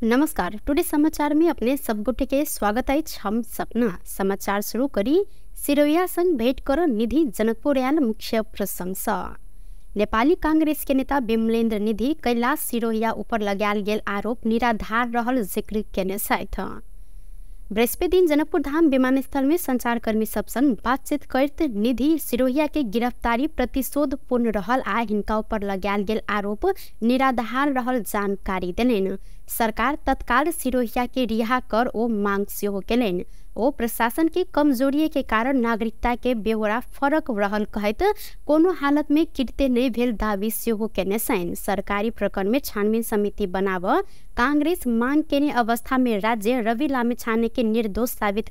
नमस्कार, टुडे समाचार में अपने सब गोटे के स्वागत अछि। हम सपना समाचार शुरू करी सिरोहिया संग भेंट कर निधि जनकपुर आयल मुख्य प्रशंसा। नेपाली कांग्रेस के नेता बिमलेन्द्र निधि कैलाश सिरोहिया ऊपर लगायल गेल आरोप निराधार रहल जिक्र केने छथि। बृहस्पति दिन जनकपुर धाम विमानस्थल में संचारकर्मी सब संग बातचीत करत निधि सिरोहिया के गिरफ्तारी प्रतिशोधपूर्ण रहल आ हिनका ऊपर लगायल गेल आरोप निराधार रहल जानकारी देलनि। सरकार तत्काल सिरोहिया के रिहा कर ओ मांग सेहो केलनि। ओ प्रशासन के कमजोरी के कारण नागरिकता के बेहोरा फरक रहल कहैत कोनो हालत में कृत्य नहीं भेल दावी सेहो केने छनि। सरकारी प्रकरण में छानबीन समिति बनाव कांग्रेस मांग केने अवस्था में राज्य रवि लामिछाने के निर्दोष साबित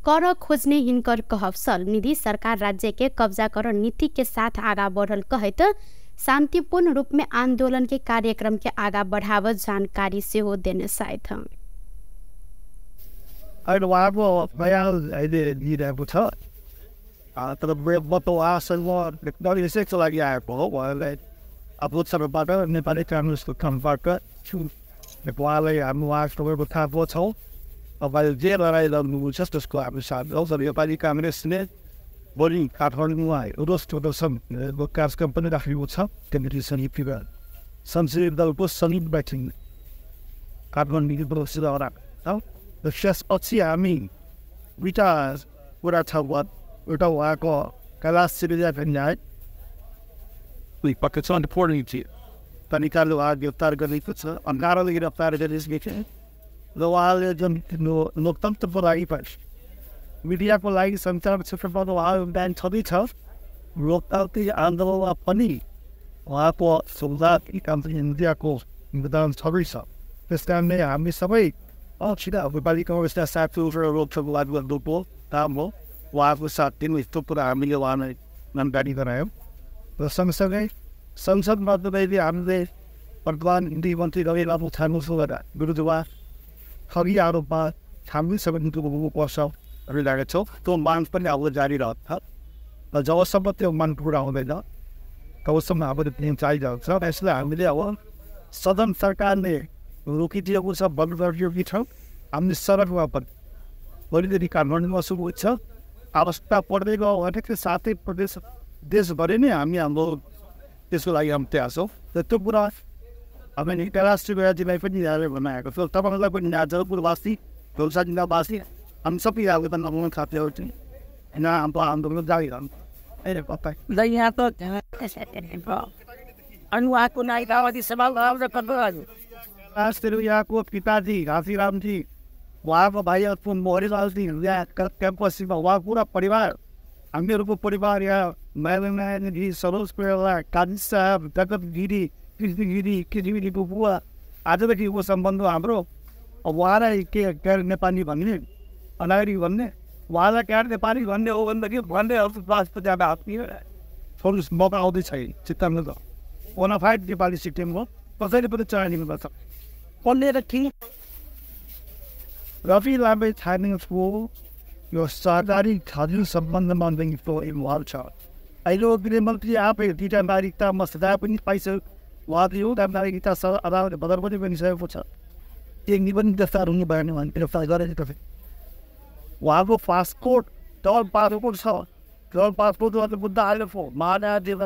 कर खोजने हिनकर कहब छल। निधि सरकार राज्य के कब्जा कर नीति के साथ आगा बढ़ल कहैत शांतिपूर्ण रूप में आंदोलन के कार्यक्रम के आगा बढ़ाव जानकारी सेहो देने छथि। अहिले उहाँको बयान अहिले दिइरहेको छ, तर म त उहाँसँग यसैको लागि आएको हो। उहाँलाई लोकसभाबाट नेपाली काङ्ग्रेसको तर्फबाट उहाँलाई हामी उहाँको थाहा छौँ। तपाईँले जे लडाइँ लड्नुहुन्छ त्यसको हामी साथ छौँ। तर नेपाली काङ्ग्रेसले भोलि काठमाडौँमा रोस प्रदर्शन कार्यक्रम पनि राखेको छ। केन्द्रीय समितिमा संसदीय दलको संयुक्त बैठक काठमाडौँ। र त्यसपछि हामी दुईवटा कुरा छ। एउटा उहाँको कैलाश सिरोहिया तरिकाले उहाँ गिरफ्तार गरिएको छ, अन्धारोले गिरफ्तार गरिएको छ। र उहाँले जुन लोकतन्त्रको लागि पनि मिडियाको लागि सञ्चार क्षेत्रमा उहाँ योगदान छँदैछ। लोकतान्त्रिक आन्दोलनमा पनि उहाँको इन्डियाको योगदान छँदैछ। त्यस कारणले हामी सबै नेपाली कङ्ग्रेसका साथीहरू लोकसभा लागु गर्नुको काम हो। उहाँको साथ दिनु यस्तो कुरा हामीले उहाँलाई जानकारी गरायौँ। र सँगसँगै संसदमा तपाईँले हामीले वर्तमान हिन्दी मन्त्री रवि लामिछानेको विरुद्धमा ठगी आरोपमा छानबिन समितिको पर्छ गरिरहेका छौँ। त्यो माग पनि अब जारी रहन्छ र जबसम्म त्यो माग पुरा हुँदैन तबसम्म हाम्रो त्यो चाहिरहन्छ। यसलाई हामीले अब सदन सरकारले रोकिदिएको छ, बन्द गरिदिएको छ। हामीले सडकमा पनि भोलिदेखि काठमाडौँमा सुरु हुन्छ। आवश्यकता पर्दै गयो भने सातै प्रदेश देशभरि नै हामी हाम्रो त्यसको लागि हामी तयार छौँ। र त्यो कुरा हामी कैलाश सिरोहियाजीलाई पनि यहाँले बनाएको छौँ। तपाईँहरूलाई पनि यहाँ जनकपुरवासी, धनुषा जिल्लावासी हामी सबै आवेदन नपाउनु साथीहरू चाहिँ यहाँ हाम्रो आन्दोलन जारी रहन्छ। यहाँ त अनि उहाँको नागरिकतामाथि सवाल कैलाश सिरोहियाको पिताजी घाँसीरामजी, उहाँको भाइ मोहरीलालजी यहाँ क्याम्पसमा उहाँ पुरा परिवार, हामीहरूको परिवार यहाँ नारायण सरोज कोइराला, काजी साहब, जगत गिरी, कृष्ण गिरी, कृष्ण गिरीको बुवा आजदेखिको सम्बन्ध हाम्रो। उहाँलाई के गैर नेपाली भन्ने, अनागरिक भन्ने, उहाँलाई गैर नेपाली भन्ने हो भनेदेखि भन्ने छोड्नुहोस्, मौका आउँदैछ। चित्त त बोनाफाइड नेपाली सिक्किम हो, कसैले पनि चयन गर्छ। कसले ठिक रवि लामिछानेको यो सरकारी खजुर सम्बन्धमा इन्भल्भ छ। अहिले गृहमन्त्री आफै दुईवटा नागरिकतामा सजाय पनि पाइसक्यो। उहाँले एउटा नागरिकता अदालतले बदल पनि बनिसकेको छ। एक पनि गिरफ्तार हुनु भएन भने गिरफ्तार गरेको तपाईँ। उहाँको पासपोर्ट डबल पासपोर्ट छ। डबल पासपोर्ट मुद्दा आयो महान्यायाधीले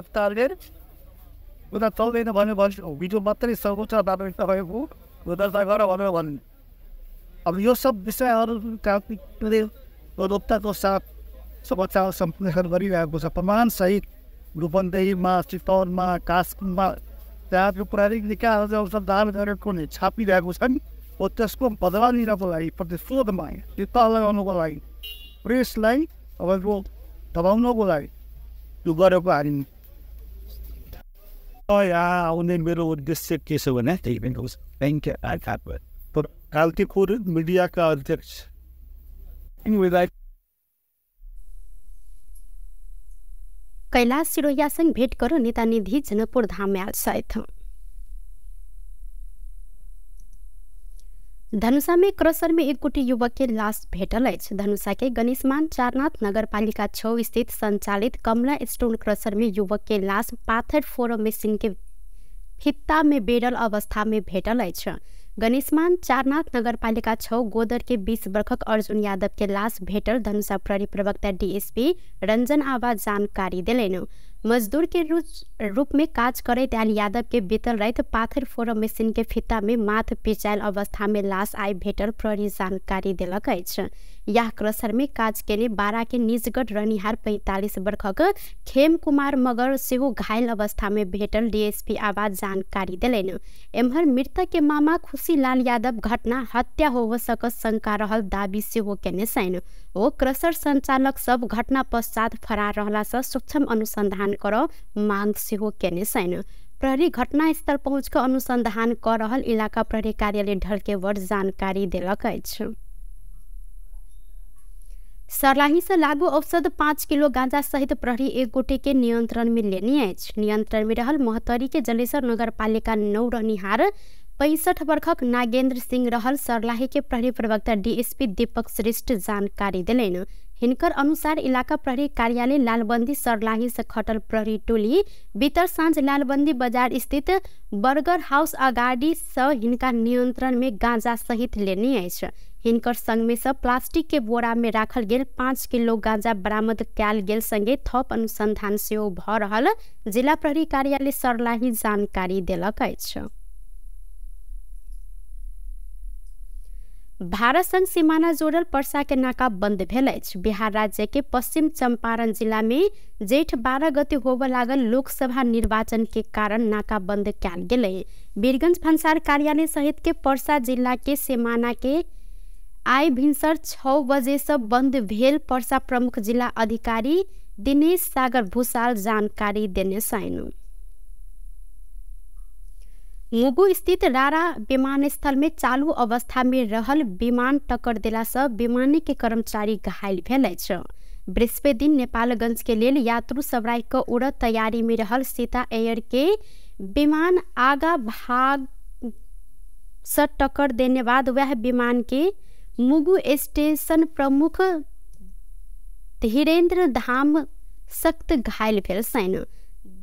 उता चल्दैन भन्यो भने भिडियो मात्रै सर्वोच्च अदालतले तपाईँको दर्ता गर भनेर भन्नु। अब यो सब विषयहरू लोकताको साथ समाचार सम्प्रेषण गरिरहेको छ। प्रमाणसहित रूपन्देहीमा, चितवनमा, कास्कीमा त्यहाँको प्राविधिक निकायहरू दान गरेको छापिरहेको छन्। हो त्यसको बदला लिनको लागि, प्रतिशोधमा चित्त लगाउनुको लागि, प्रेसलाई तपाईँको दबाउनको लागि यो गरेको हामी। यहाँ आउने मेरो उद्देश्य के छ भने कान्तिपुर मिडियाका अध्यक्ष कैलाश सिरोहिया संग भेट कर नेता निधि जनकपुर धाम में आयल छथि। धनुषा में क्रसर में एक गोटे युवक के लाश भेटल अछि। धनुषा के गणेशमान चारनाथ नगरपालिका 6 स्थित संचालित कमला स्टोन क्रसर में युवक के लाश पाथर फोरम मशीन के फित्ता में बेरल अवस्था में भेटल अछि। गणेशमान चारनाथ नगरपालिका 6 गोदर के 20 वर्षक अर्जुन यादव के लाश भेटल धनुषा प्रहरी प्रवक्ता डीएसपी रंजन आवा जानकारी देलनि। मजदूर के रूप में काज करैत आयल यादव के बीतल राति पाथर फोरम मशीन के फिता में माथ पिचायल अवस्था में लाश आइ भेटल प्रहरी जानकारी देलक अछि। यह क्रसर में काज केने बारा के निजगढ़ रहनिहार 45 वर्षक खेम कुमार मगर सेहो घायल अवस्था में भेटल डीएसपी आवाज जानकारी देलनि। एम्हर मृतक के मामा खुशीलाल यादव घटना हत्या होव सकत शंका रहल दावी सेहो केने छनि। ओ क्रसर संचालक सब घटना पश्चात फरार रहला सँ सूक्ष्म अनुसंधान कर मांग सेहो केने छनि। प्रहरी घटनास्थल पहुँच कऽ अनुसंधान कर रहल इलाका प्रहरी कार्यालय ढल्केवर जानकारी देलक अछि। सर्लाही से लागू औषध 5 किलो गांजा सहित प्रहरी एक गोटे के नियंत्रण में लेने अछि। नियंत्रण में रहल महोत्तरी के जलेसर नगरपालिका 9 रहनिहार 65 वर्षक नागेन्द्र सिंह रहल सर्लाही के प्रहरी प्रवक्ता डीएसपी दीपक श्रेष्ठ जानकारी देलनि। हिनकर अनुसार इलाका प्रहरी कार्यालय लालबन्दी सर्लाही से खटल प्रहरी टोली बीतल साँझ लालबन्दी बाजार स्थित बर्गर हाउस अगाडि से हिनका नियंत्रण में गांजा सहित लेने अछि। हिनकर संग में से प्लास्टिक के बोरा में राखल गेल 5 किलो गांजा बरामद कयल गेल संगे थप अनुसंधान सेहो भ रहल जिला प्रहरी कार्यालय सर्लाही जानकारी देलक अछि। भारत संग सीमाना जोड़ल पर्सा के नाका बंद भेल अछि। बिहार राज्य के पश्चिम चंपारण जिला में जेठ 12 गते होबय लागल लोकसभा निर्वाचन के कारण नाका बंद कयल गेलै। वीरगंज भन्सार कार्यालय सहित के पर्सा जिला के सीमाना के आइ भिनसर 6 बजे से बंद भेल पर्सा प्रमुख जिला अधिकारी दिनेश सागर भूषाल जानकारी देने छनि। मुगु स्थित रारा विमानस्थल में चालू अवस्था में रहल विमान टक्कर देला से विमान के कर्मचारी घायल भेल अछि। बृहस्पति दिन नेपालगंज के लेल यात्रु सब राखि कऽ उड़त तैयारी में रहल सीता एयर के विमान आगा भाग से टक्कर देने बाद वह विमान के मुगु स्टेशन प्रमुख धीरेन्द्र धाम सख्त घायल भेल छनि।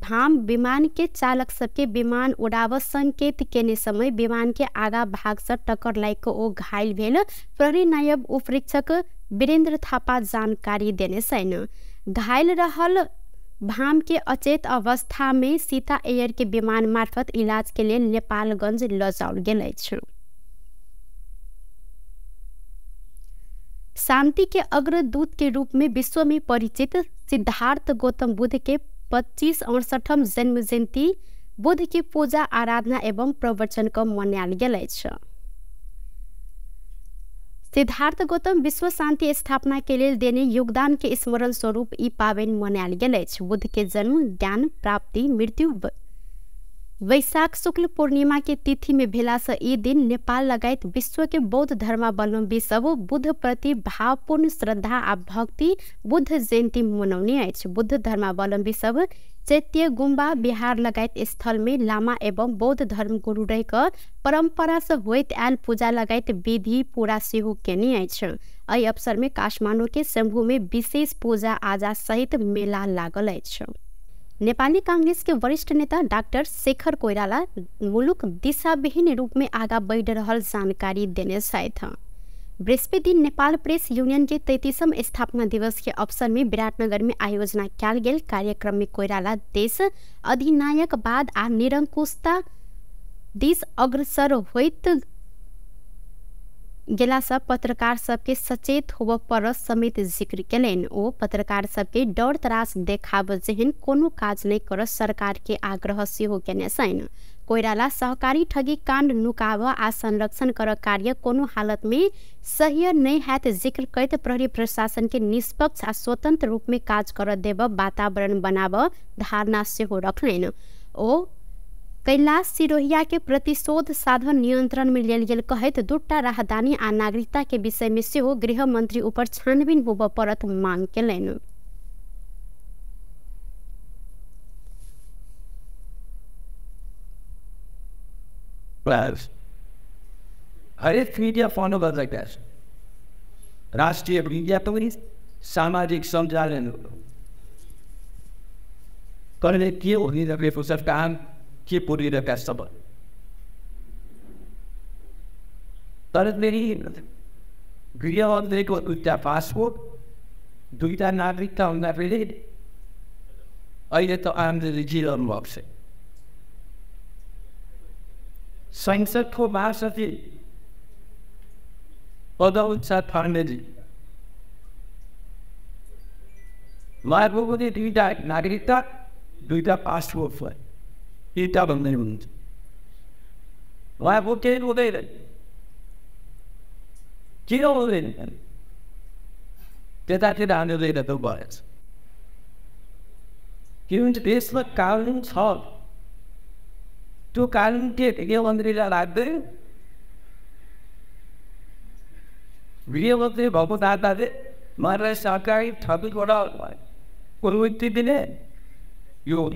धाम विमान के चालक सबके विमान उड़ाव संकेत केने समय विमान के आगा भाग से टक्कर लागि कऽ ओ घायल भेल प्रहरी नायब उपरीक्षक वीरेन्द्र थापा जानकारी देने छनि। घायल रहल भाम के अचेत अवस्था में सीता एयर के विमान मार्फत इलाज के लेल नेपालगंज लऽ जाओल गेल अछि। शांति के अग्रदूत के रूप में विश्व में परिचित सिद्धार्थ गौतम बुद्ध के 2568 जन्म जयंती बुद्ध के पूजा आराधना एवं प्रवचन क मनायल गेल अछि। सिद्धार्थ गौतम विश्व शांति स्थापना के लेल देने योगदान के स्मरण स्वरूप ई पाबनि मनायल गेल अछि। बुद्ध के जन्म, ज्ञान प्राप्ति, मृत्यु वैशाख शुक्ल पूर्णिमा के तिथि में भेला से ई दिन नेपाल लगायत विश्व के बौद्ध धर्मावलम्बी सब बुद्ध प्रति भावपूर्ण श्रद्धा आ भक्ति बुद्ध जयंती मनाउने अछि। बुद्ध धर्मावलम्बी सब चैत्य, गुम्बा, बिहार लगायत स्थल में लामा एवं बौद्ध धर्म गुरु रहि कऽ परंपरा से होइत आयल पूजा लगायत विधि पूरा सेहो केने अछि। एहि अवसर में काठमाडौँ के शम्भू में विशेष पूजा आजा सहित मेला लागल अछि। नेपाली कांग्रेस के वरिष्ठ नेता डाक्टर शेखर कोइराला मुलुक दिशाविहीन रूप में आगा बढ़ रहल जानकारी देने छथि। बृहस्पति दिन नेपाल प्रेस यूनियन के 33म स्थापना दिवस के अवसर में विराटनगर में आयोजना कयल गेल कार्यक्रम में कोइराला देश अधिनायकवाद आ निरंकुशता दिस अग्रसर होइत गेला से पत्रकार सबके सचेत होबय पर समेत जिक्र केलनि। ओ पत्रकार सबके डर त्रास देखाब जेहन कोनो काज नहि कर सरकार के आग्रह सेहो केने छनि। कोइराला सहकारी ठगी कांड नुकाब आ संरक्षण कर कार्य कोनो हालत में सह्य नहि हैत जिक्र करैत प्रहरी प्रशासन के निष्पक्ष आ स्वतंत्र रूप में काज कर देब वातावरण बनाब धारणा सेहो रखलनि। ओ कैलाश सिरोहिया के प्रतिशोध साधन नियंत्रण में लेल गेल कहैत दूटा राहदानी आ नागरिकता के विषय में सेहो गृह मंत्री ऊपर छानबीन होबय पड़त मांग केलनि। हरेक मीडिया फॉलो गर्दा राष्ट्रिय मीडिया पनि सामाजिक सञ्जाल कहिले के हुने काम के पुरिरहेका सब तर फेरि गृहमन्त्रीको दुईवटा पासपोर्ट, दुईवटा नागरिकता हुँदाखेरि अहिले त आमले जिरहनु भएको छ। संसदको महासचिव पदउत्साह फार्मेजी उहाँको पनि दुईवटा नागरिकता, दुईवटा पासपोर्ट भयो, दुईवटा भन्दै हुनुहुन्छ। उहाँको केही हुँदैन। किन हुँदैन? त्यतातिर हामीले त भएछ। किनभने देशमा कानुन छ, त्यो कानुन के गृहमन्त्रीलाई लाग्दैन? गृहमन्त्री भएको नाताले मलाई सरकारी ठगीबाट प्रवृत्ति दिने यो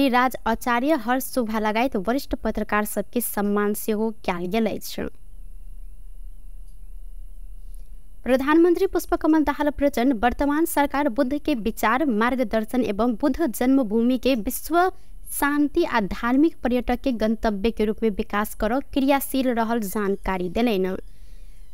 राज आचार्य हर्ष शोभा लगायत वरिष्ठ पत्रकार सबके सम्मान सेहो कयल गेल अछि। प्रधानमंत्री पुष्पकमल दाहाल प्रचण्ड वर्तमान सरकार बुद्ध के विचार, मार्गदर्शन एवं बुद्ध जन्मभूमि के विश्व शांति आ धार्मिक पर्यटक के गंतव्य के रूप में विकास कर क्रियाशील रहल जानकारी देलनि।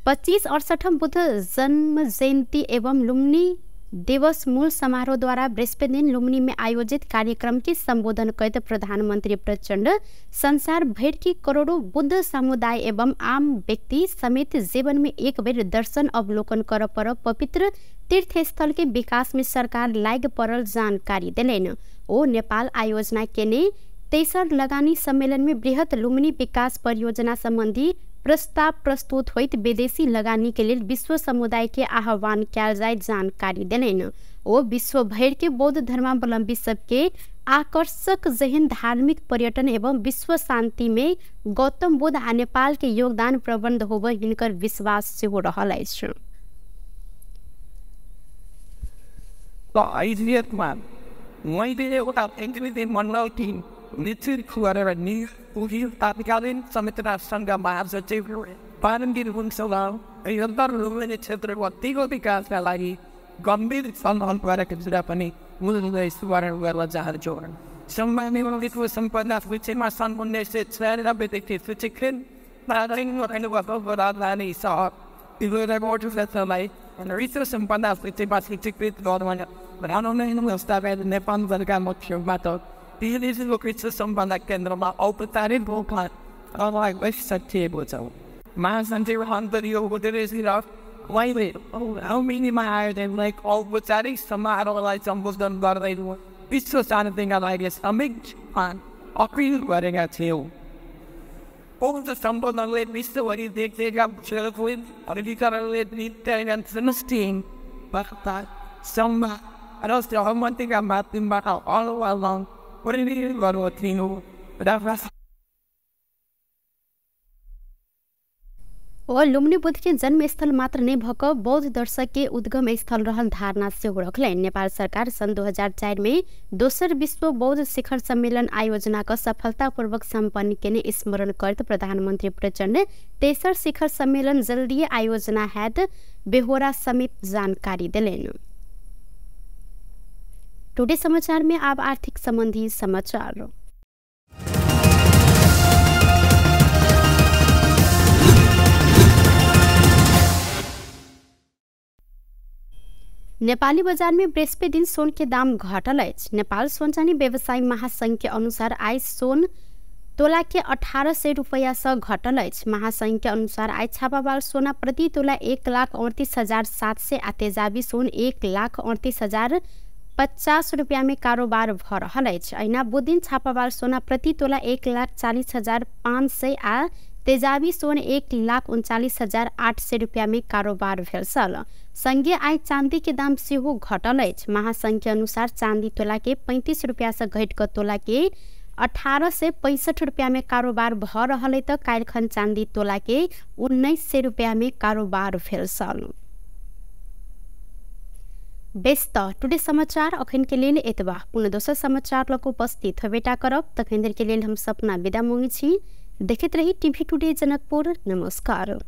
2568 बुद्ध जन्म जयंती एवं लुम्बिनी दिवस मूल समारोह द्वारा बृहस्पति दिन लुम्बिनी में आयोजित कार्यक्रम के संबोधन करते प्रधानमंत्री प्रचण्ड संसार भर के करोड़ों बुद्ध समुदाय एवं आम व्यक्ति समेत जीवन में एक बेर दर्शन अवलोकन कर पर पवित्र तीर्थस्थल के विकास में सरकार लाग पड़ल जानकारी देलनि। ओ नेपाल आयोजना केने तेसर लगानी सम्मेलन में बृहत लुम्बिनी विकास परियोजना संबंधी प्रस्ताव प्रस्तुत होइत विदेशी लगानी के लिए विश्व समुदाय के आह्वान कयल जाय जानकारी देलनि। ओ विश्व भर के बौद्ध धर्मावलंबी सबके आकर्षक जेहन धार्मिक पर्यटन एवं विश्व शांति में गौतम बुद्ध आ नेपाल के योगदान प्रबंध होबय हिनकर विश्वास सेहो रहल अछि। नेतृत्व गरेर तात्कालीन संघ महासचिव पारमवीर हुन्सला निरन्तर लुम्बिनी क्षेत्रको अतिको विकासका लागि गम्भीर छलफल गरेको कुरा पनि स्मरण गर्न चाहन्छु। सम्मानित सम्पदा सूचीमा सन् 1996 सूचीकृत राजधानी सहर विश्व सम्पदा सूचीमा सूचीकृत गर्न नेपाल सरकार मुख्यबाट विश्व सम्पदा केन्द्रमा औपचारिक रूपमा सकिएको छ। महासचिव अन्तरियो गुटेरेस र मैले लुम्बिनीमा आयोजित औपचारिक समारोहलाई सम्बोधन गर्दै विश्व शान्तिका लागि समीक्षा अपिल गरेका थियौँ। उक्त सम्बोधनले विश्वभरि देखिएका संवाद र सहमतिका माध्यमबाट अनुपालन प्रेरित गरेको थियो। ओ लुम्बिनी बुद्ध के जन्मस्थल मात्र नहीं भक बौद्ध दर्शक के उद्गम स्थल रहल धारणा सेहो रखलनि। नेपाल सरकार सन् 2004 में दोसर विश्व बौद्ध शिखर सम्मेलन आयोजना क सफलतापूर्वक सम्पन्न केने स्मरण करत प्रधानमंत्री प्रचण्ड तेसर शिखर सम्मेलन जल्दी आयोजना हैत बेहोरा समेत जानकारी देलनि। टुडे समाचार में अब आर्थिक संबंधी समाचार। नेपाली बजार में बृहस्पति दिन सोन के दाम घटल अछि। नेपाल सोन चानी व्यवसायी महासंघ के अनुसार आइ सोन तोला के 1800 रुपया से घटल अछि। महासंघ के अनुसार आइ छापावाल सोना प्रति तोला 1,38,700 आ तेजाबी सोन 1,38,050 रुपया में कारोबार भ रहल अछि। अहिना बुध दिन छापावाल सोना प्रति तोला 1,40,500 आ तेजाबी सोन 1,39,800 रुपया में कारोबार भेल छल। संगे आइ चांदी के दाम सेहो घटल अछि। महासंघ के अनुसार चांदी तोला के 35 रुपया से घटि कऽ तोला के 1865 रुपया में कारोबार भ रहल त काल्हिखन चांदी तोला के 1900 रुपया में कारोबार भेल छल। बेस त टुडे समाचार अखन के लेल एतबा। पुनः दोसर समाचार लग उपस्थित होबेटा करब। तखन देर के लेल हम सपना विदा मांगै छी। देखैत रही टीवी टुडे जनकपुर। नमस्कार।